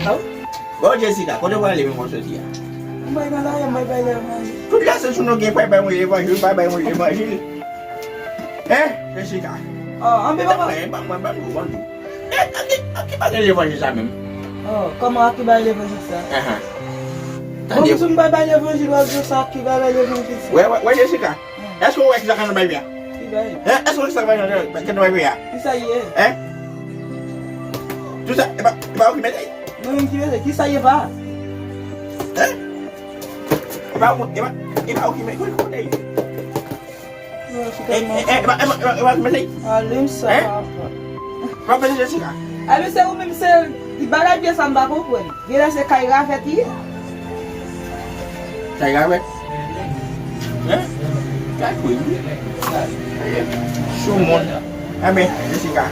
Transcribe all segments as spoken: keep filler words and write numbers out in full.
Bon, Jessica, kote w prale menm w soti a? Mwen bay nan lari, mwen bay levanjil. Tout lè se sou nou gen pa bay yon levanjil, pa bay yon levanjil. Hein, Jessica? Oh, anbe papa. Ban mwen, ban mwen, ban mwen. Eh, a ki, a ki bagay levanjil sa menm? Oh, kòman a ki bagay levanjil sa? Ahan. Bon, tande. Sou mwen bay levanjil, w ap di sa a ki bagay levanjil sa? Wè, wè, wè, Jessica. Hmm. Èske w wè ki sa k nan Bib la? Ki bagay? Hein? Èske w wè ki sa k nan Bib la? Ki sa ye? Hein? Tout sa, e pa, e pa ou ki mete? Mwen menm ki mete, kisa ye pa? Hein? E pa ou, e pa, e pa ou ki mete, kote, kote ye? Non, se tèlman. E, e, e pa, e pa, e pa, e pa ou ki mete? Ale m sa, papa. Hein? Papa Jessica. A, men se ou menm, se bagay vye sa m pa konprann. Genlè se kay ravèt li ye. Kay ravèt? Hein? Kay kwi, wi. Sou moun. Enben, Jessica.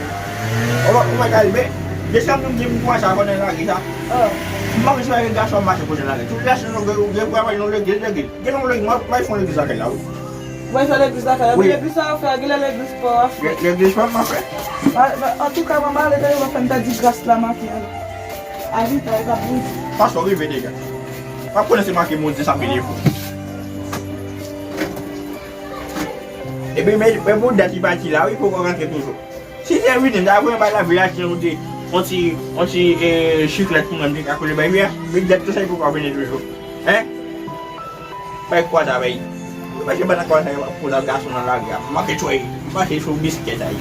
Ou pa, ou pa ka rive. Desanm nou gen pou sa konnen lage sa. Ah. M pa bezwen wè gason mache konnen lage. Tout lè se nou gen, gen travay nou legliz, legliz. Gen nou legliz, mwen, mwen fè legliz lakay la, wi. Mwen fè legliz lakay la. Wi. Legliz sa fè, genlè legliz pa w ap fè. Le-, legliz pa m ap fè. Antouka, mwen ale dèyè, mwen fè m ta di gras la manke. Avi, pa, e pa bon. Pastè rive deja. Pa konnen se manke moun di sa pile fou. Epi, men, men pou dat li pati la, wi, poko rantre toujou. Si te vini, m ta voye bay la vye achte yon ti, yon ti, yon ti, eh, chiklèt pou mwen, m te ka kole bay vye a. Big dat tou sa, li poko vini toujou. Hein? Bay kwa sa, bay. Ou pa che bann kwa sa, yo ap koz ak gason nan lari a. Manke tchwey. Mache sou biskèt a ye.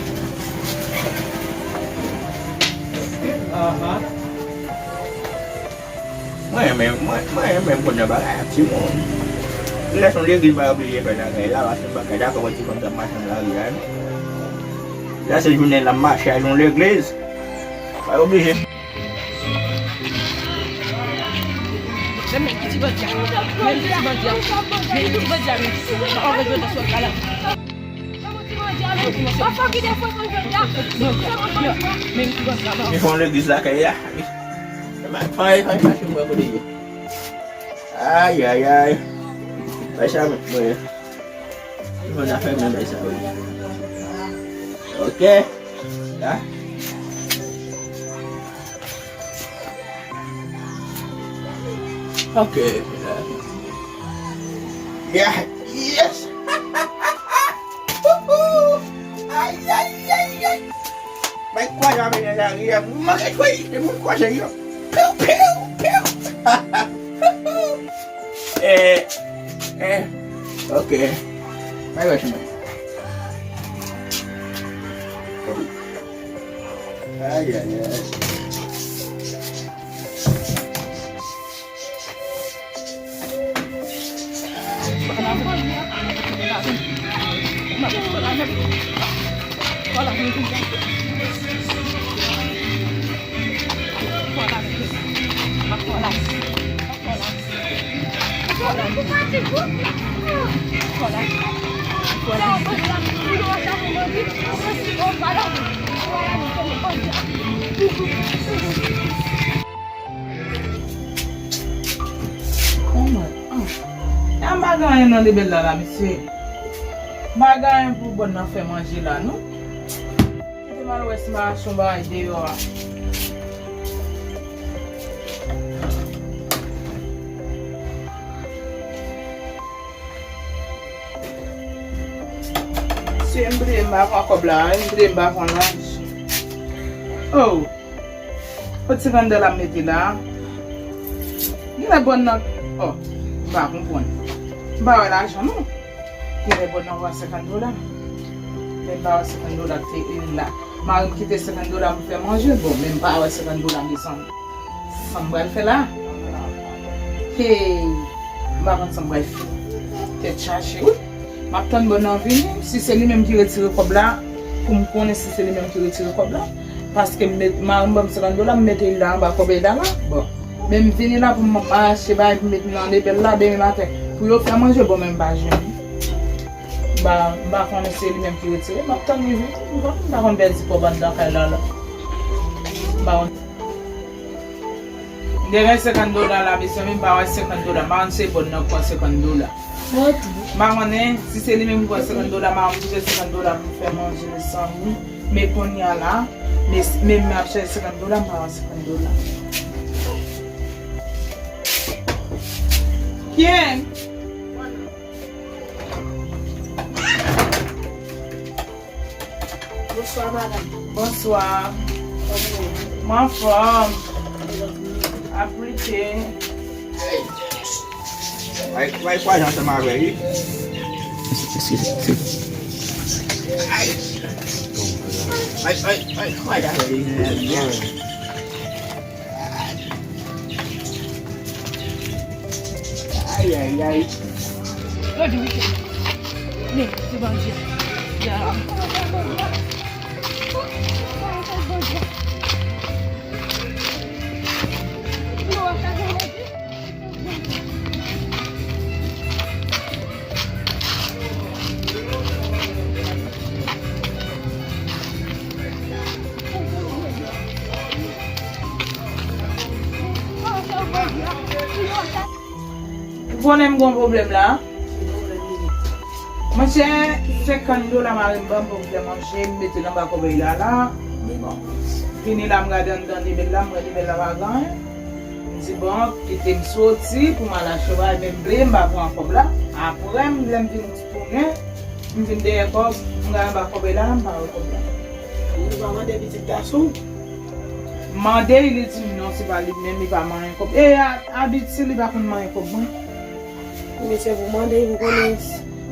Ahan. Mwen renmen, mwen, mwen renmen konnen bagay ak timoun. Lè se yon legliz, pa oblije fè bagay la, paske bagay la, kòman ti fanm sa mache nan lari a, non? Lè se jounen l ap mache al yon legliz, pa oblije. Men, men, ki ti bandi a? Men, ki ti bandi a? Men, ki ti bandi a, men? Mwen anvi jwenn nan sòl la. Li fè yon legliz lakay la. Fay, fay, fay, fay, fay, kote ye? Ay, ay, ay. Bay sa, mwen. Mwen, zafè mwen, bay sa, wi. Ok. La. Ok. Yeah, yes. Ay, ay, ay, ay. Bay kwa yo ap mennen lari a. Manke tchwey, se moun kwaze yo. Piw, piw, piw. Eh, eh, ok. Bay wè chemen. Ay, ay, ay. Kòman? Ah. E m pa gen anyen nan lebèl la, la, mesye. M pa gen anyen pou bòn nan fè manje la, non. Kite m al wè si m a achte yon bagay deyò a. Si m bliye, m pa pran kòb la, m bliye, m pa pran lajan. Oh! Kot senkant dola m mete la? Genlè bòn nan, oh, m pa konprann. M pa wè lajan non. Genlè bòn nan wè senkant dola. Men m pa wè senkant dola te la. Mari m kite senkant dola pou fè manje. Bon, men m pa wè senkant dola, mezanmi. Sa m pral fè la? Hey, m pa konn sa m pral fè. Tèt chaje, wi. M ap tann bòn nan vini. Si se li menm ki retire kòb la, pou m konnen si se li menm ki retire kòb la. Paske m met, mari m ban m senkant dola, m mete l la anba kòbèy la la. Bon. Men m vini la pou m achte bagay pou m met nan lebèl la demen maten. Pou yo fè manje, bon, men m pa jwenn li. M pa, m pa konnen se li menm ki retire. M ap tann li vini. M pa konn pèdi kòb anndan kay la, la. M pa konn. M te gen senkant dola la, mesye, men m pa wè senkant dola. M pa konn se bòn nan k pran senkant dola. M pa konnen si se li menm ki pran senkant dola, m pa konn kite senkant dola pou m fè manje, mezanmi. Men kounye a la, men, men m ap chèche senkant dola, m pa wè senkant dola. Byen. Bonswa, madanm. Bonswa. Mwen anfòm. Aplike. Ay, ay, kwaze ansanm avè li. Ay, ay, ay, kwaze avè li. Ay, ay, ay. Yo di wi, men, se Bondye. Ya. Ou konnen m gon pwoblèm la? Monchè, senkant dola mari m ban m pou m fè manje, m mete l anba kòbèy la la. Bon. Fini la, m gade anndan libèl la, m wè libèl la pa gen anyen. M di, bon, kite m soti pou m al achte bagay, men m bliye m pa pran kòb la. Apre, m, lè m vin tounen, m vin dèyè kòb, m gade anba kòbèy la, m pa wè kòb la. Ou pa mande pitit gason w? M mande l, li di m non, se pa li menm, li pa manyen kòb. E a, abitye li pa konn manyen kòb mwen. Men se pou mande, m konnen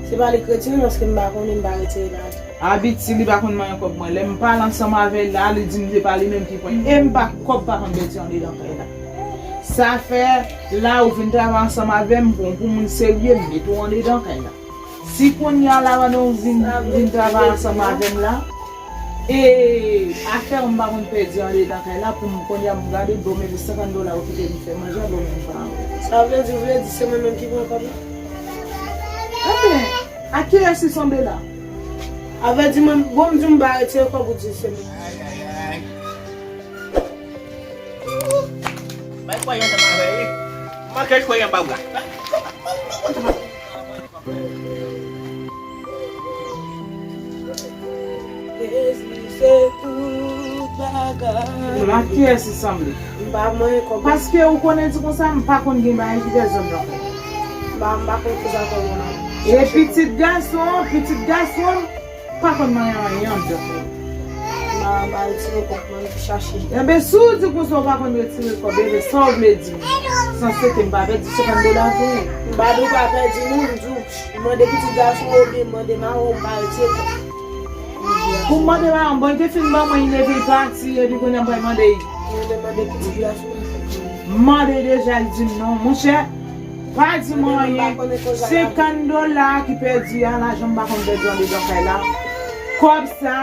se pa li k retire, paske m pa konnen, m pa retire lajan. Abitye li pa konn manyen kòb mwen. Lè m pale ansanm avè l la, li di m se pa li menm ki pran. E m pa, kòb pa konn pèdi andedan kay la. Sa fè, la ou vin travay ansanm avè m, bon, pou moun serye, m mete w andedan kay la. Si kounye a la, pandan w vin, vin travay ansanm avè m la, e afè w m pa konn pèdi andedan kay la, pou m kounye a m gade, bon, men senkant dola ou kite m fè manje, bon, men m pa. Sa vle di, ou vle di se mwen menm ki pran kòb la? Ebyen, a kiyès li sanble la? Avè di mwen, bon, m di w m pa retire kòb, ou di se mwen. Bay kwayan sa mwen avè li. Manke chwe yon pa bra. Jezi se tout bagay. Bon, a kiyès li sanble? M pa manyen kòb. Paske ou konnen di konsa, m pa konn gen bagay ki pèdi anndan. M pa, m pa konn koza kòb ou nan. E pitit gason, pitit gason. Pa konn manyen anyen anndan. M a, m a retire kòb mwen, m chache. Enben, si w di konsa w pa konn retire kòb, enben, sa w vle di? Sanse ke m pa pèdi senkant dola pou ou? M pa di w pa pèdi non, m di w mande pitit gason w oubyen mande mari w, m pa retire kòb. Pou m mande mari m, bon, li te fin ban mwen, li leve, li pati, epi kounye a m pral mande l. Mande, mande pitit gason w. M mande deja, l di m non. Monchè, pa di mwen anyen. Senkant dola ki pèdi a, lajan m pa konn pèdi andedan kay la. Kòb sa,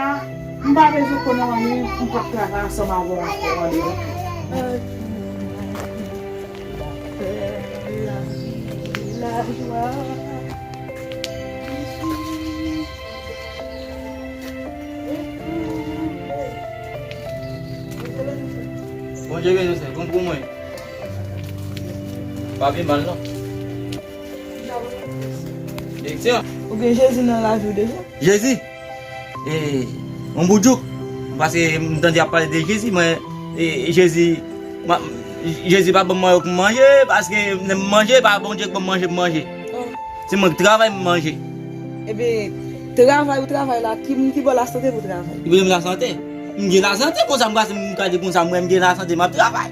m pa bezwen konn anyen, m p ap travay ansanm avè w ankò andedan kay la. Bondye beni w, sè. Bon pou mwen. Pa pi mal, non. Direksyon. Ou gen Jezi nan lavi w deja? Jezi? E, yon bout jouk. Paske m tande y ap pale de Jezi, mwen, e, Jezi, mwen, Jezi pa ban m manje pou m manje, paske lè m manje, pa Bondye k ban m manje pou m manje. Se mwen k travay, m manje. Ebyen, travay ou travay la, ki moun ki ba w lasante pou travay? Ki ba m lasante? M gen lasante, konsa m ka, m ka di konsa, mwen m gen lasante, m ap travay.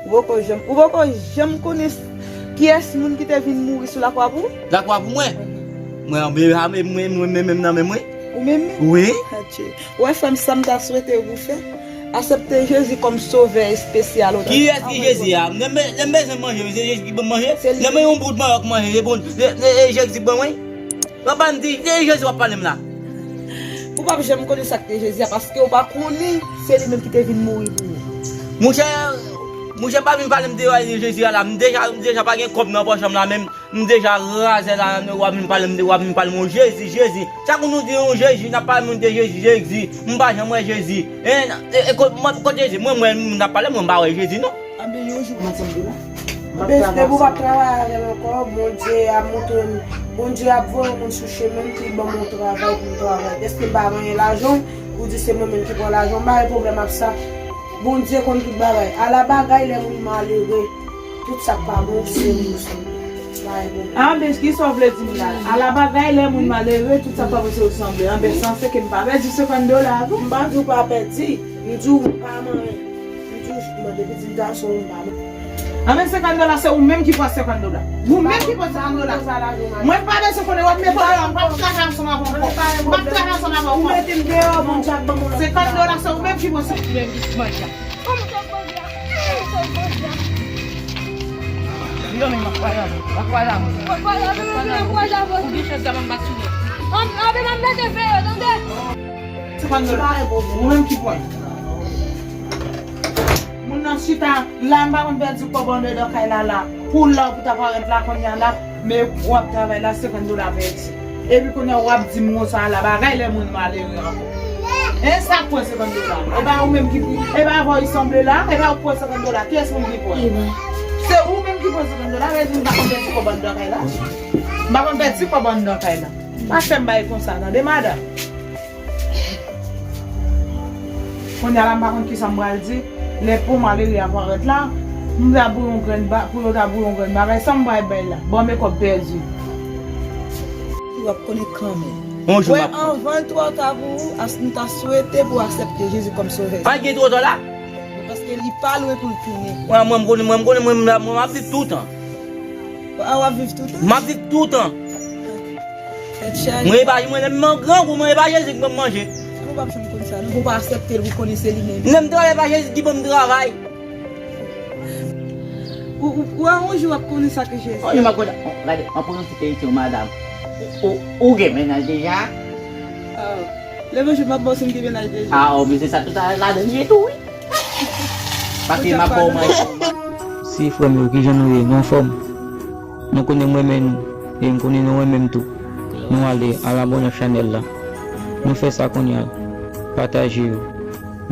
Ou poko janm, ou poko janm konnen kiyès moun ki te vin mouri sou lakwa pou ou? Lakwa pou mwen? Mwen, mwen, mwen, mwen, mwen menm nan men mwen. Ou menm menm? Wi. Adje. Ou wè, frè m, sa m ta swete ou fè, aksepte Jezi kòm sovè espesyal ou. Kiyès ki Jezi a? Lè m be-, lè m bezwen manje, se Jezi ki ban m manje? Lè m yon bout manyòk manje, se bon, se, se, se Jezi ki ban mwen? W ap pale m di, se Jezi w ap pale m la. Ou p ap janm konnen sa k te Jezi a, paske ou pa konnen se li menm ki te vin mouri pou ou. Monchè, monchè, pa vin pale m de Jezi a la. M deja, m deja pa gen kòb nan pòch mwen la menm. M deja razè la, w ap vin pale m de, w ap vin pale m yon Jezi, Jezi. Chak moun nou di yon Jezi, n ap pale moun de Jezi, Jezi. M pa janm wè Jezi. En, e, e, kot, mwen, kot Jezi? Mwen, mwen, moun ap pale, mwen pa wè Jezi, non. Anben, yon jou. Anben, depi w p ap travay avè l ankò, Bondye ap montre m, Bondye ap voye yon moun sou chemen m ki ban m yon travay pou m travay. Èske m pa manyen lajan w? Ou di se mwen menm ki pran lajan w, m pa gen pwoblèm ak sa. Bondye konn tout bagay. Ala bagay lè moun malere. Tout sa k pa bon, se nou sanble. Anben, kisa w vle di m la? Ala bagay lè moun malere, tout sa k pa bon se ou sanble. Anben, sanse ke m pa pèdi senkant dola tou. M pa di w pa pèdi, m di w m pa manyen. M di w, mwen, depi ti gason, m pa manyen. Anben, senkant dola, se ou menm ki pran senkant dola. Ou menm ki pran senkant dola. Mwen pa bezwen konnen, w ap mete w deyò, m p ap travay ansanm avè w ankò. M p ap travay ansanm avè w ankò. Ou mete m deyò, bon, Jack, ban mwen lòt. Senkant dola, se ou menm ki pran senkant dola. Yo, men, m ap pale avè w. M ap pale avè w. M ap pale avè w, men m ap pale avè w. Ou gen chans, m ap bat sou ou. Anben, m ap mete veye, tande? Se pa nòmal. Ou menm ki pran. Moun nan chita la, m pa konn pèdi kòb anndan kay la la. Pou la, pou ta parèt la, kounye a la, men w ap travay la, senkant dola pèdi. Epi kounye a w ap di m konsa la, bagay lè moun malere ankò. E sa k pran senkant dola? E pa ou menm ki, e pa avè w li sanble la, e pa ou k pran senkant dola, kiyès moun ki pran? Se ou menm ki pran senkant dola, men m pa konn pèdi kòb anndan kay la. M pa konn pèdi kòb anndan kay la. Pa fè m bagay konsa, tande, madanm. Kounye a la, m pa konn kisa m pral di. Lè pou malere a parèt la, m ta bouyon grenn ba, pou yo ta bouyon grenn bagay, sa m pral bay la? Ban m e kòb pèdi. W ap konnen kanmenm. Yon jou m ap konnen. Anvan l twò ta pou ou, as-, m ta swete pou w aksepte Jezi kòm Sovè. Pa gen twò ta la? Paske li pa lwen pou l tounen. Mwen, mwen, m konnen, mwen, m konnen, mwen, mwen, mwen ap viv toutan. A, w ap viv toutan? M ap viv toutan. Tèt chaje. Mwen epa, mwen menm mwen grangou, mwen epa Jezi k ban m manje. Sa nou p ap janm konn sa, non, pou w pa aksepte l, pou w konnen se li menm. Lè m travay, pa Jezi ki ban m travay. Ou, ou, ou a yon jou w ap konnen sa ke Jezi. Yon jou m ap konnen, gade, an pwononse ke isi yon madanm. Ou, ou gen mennaj deja? Ah, lè yon jou m ap ba w si m gen mennaj deja. Ah, oh, men se sa tout a ladan li ye tou, wi. Paske m ap ba w manje. Si frè m yo, kijan nou ye? Nou anfòm? Nou konnen m renmen nou, e m konnen nou renmen m tou. Nou ale, al abòne ak chanèl la. Nou fè sa kounye a. Pataje yo.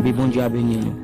Epi Bondye a beni nou.